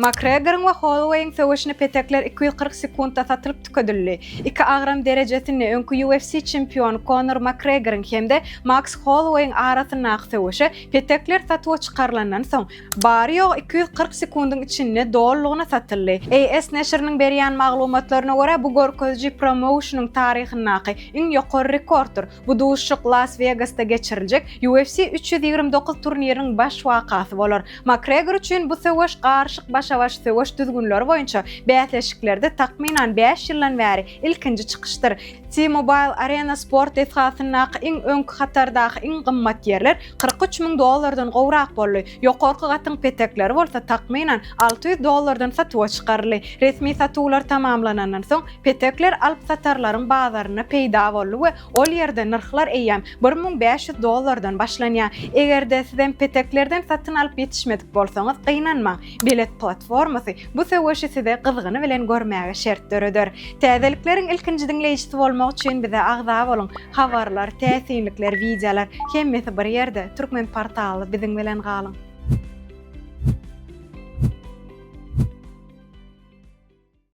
Makgregoryň we Holloweýiň söweşine petekler 240 sekuntda satylyp tükedildi. Iki agram derejesinde öňki UFC çempiony Konor Makgregoryň hem-de Maks Holloweýiň arasyndaky söweşe petekler satuwa çykarylandan soň, bary-ýogy 240 sekundyň içinde dolulygyna satyldy. AS neşiriniň berýän maglumatlaryna görä, bu görkeziji promouşeniň taryhyndaky iň ýokary rekorddyr. Bu duşuşyk Las-Wegasda geçiriljek UFC 329 turniriniň baş wakasy bolar. Makgregor üçin bu söweş garyşyk başa-baş söweş düzgünleri boýunça bäsleşiklerde takmynan bäş ýyldan bäri ilkinji çykyşdyr. T-Mobile Arena sport desgasyndaky iň öňki hatardaky iň gymmat ýerler 43 müň dollardan gowrak boldy, ýokarky gatyň petekleri bolsa takmynan 600 dollardan satuwa çykaryldy. Resmi satuwlar tamamlanandan soň, petekler alyp-satarlaryň bazarynda peýda boldy we Ol ýerde nyrhlar eýýäm 1500 dollardan başlanýar. Eger-de sizem peteklerden satyn alyp ýetişmedik bolsaňyz, gynanmaň, Bilet platformasy bu söweşi size gyzgyny bilen görmäge şert döreder. Täzelikleriň ilkinji diňleýjisi bolmak üçin bize agza boluň! Habarlar, täsinlikler, wideolar, hemmesi bir ýerde, Türkmenportally biziň bilen galyň!